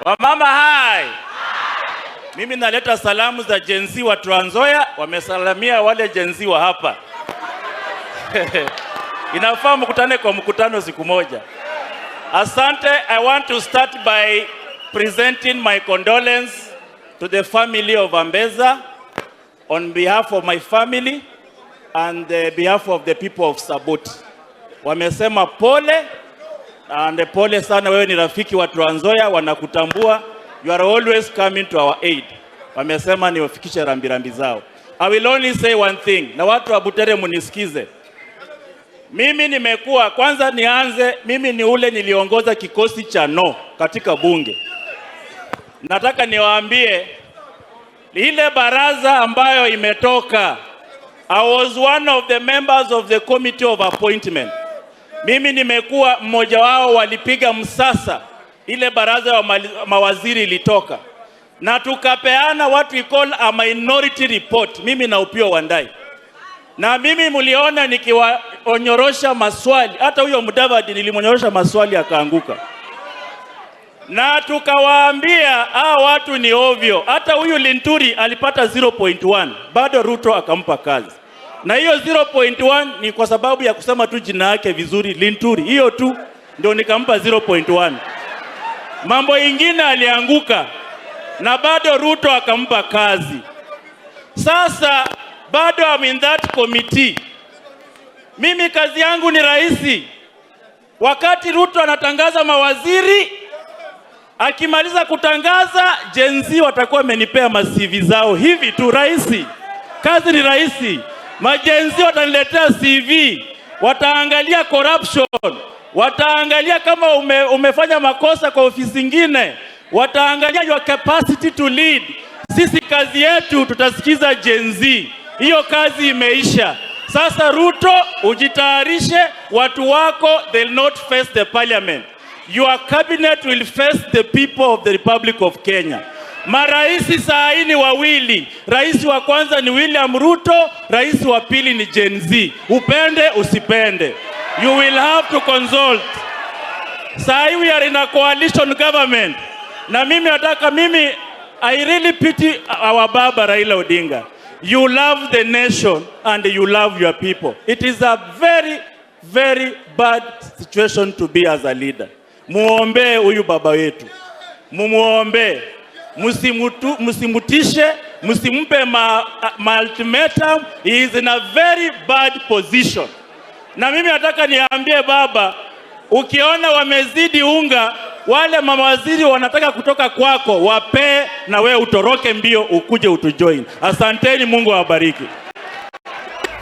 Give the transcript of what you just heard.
Wamama hai. Mimi naleta salamu za Gen Z wa Trans Nzoia, wamesalamia wale Gen Z wa hapa. Inafaa mkutane kwa mkutano siku moja. Asante. I want to start by presenting my condolence to the family of Ambeza on behalf of my family and the behalf of the people of Saboti. Wamesema pole and pole sana, wewe ni rafiki wa Trans Nzoia, wanakutambua. You are always coming to our aid. Wamesema niwafikishe rambirambi zao. I will only say one thing, na watu wa Butere munisikize. Mimi nimekuwa kwanza, nianze, mimi ni ule niliongoza kikosi cha no katika bunge. Nataka niwaambie ile baraza ambayo imetoka, I was one of the members of the committee of appointment. Mimi nimekuwa mmoja wao, walipiga msasa ile baraza ya mawaziri ilitoka, na tukapeana what we call a minority report, mimi na Opiyo Wandayi na mimi mliona nikiwaonyorosha maswali, hata huyo Mudavadi nilimwonyorosha maswali akaanguka, na tukawaambia hawa watu ni ovyo. Hata huyu Linturi alipata 0.1 bado Ruto akampa kazi, na hiyo 0.1 ni kwa sababu ya kusema tu jina yake vizuri, Linturi, hiyo tu ndio nikampa 0.1. Mambo ingine alianguka na bado Ruto akampa kazi. Sasa bado I'm in that committee. Mimi kazi yangu ni rahisi. Wakati Ruto anatangaza mawaziri, akimaliza kutangaza, Gen Z watakuwa wamenipea ma CV zao hivi tu, rahisi. Kazi ni rahisi. Ma Gen Z wataniletea CV, wataangalia corruption, wataangalia kama umefanya makosa kwa ofisi ingine, wataangalia your capacity to lead. Sisi kazi yetu tutasikiza Gen Z. Hiyo kazi imeisha. Sasa Ruto, ujitayarishe, watu wako they'll not face the parliament. Your cabinet will face the people of the Republic of Kenya. Maraisi saa hii ni wawili. Rais wa kwanza ni William Ruto, rais wa pili ni Gen Z. Upende usipende, you will have to consult. Saa hii we are in a coalition government, na mimi nataka mimi, I really pity our baba Raila Odinga. You love the nation and you love your people. It is a very very bad situation to be as a leader. Muombee huyu baba wetu, mumuombee, msimutishe, msimpe ma ultimatum. He is in a very bad position. Na mimi nataka niambie baba, ukiona wamezidi unga, wale mawaziri wanataka kutoka kwako, wapee na wewe utoroke mbio ukuje utujoin. Asanteni, Mungu awabariki.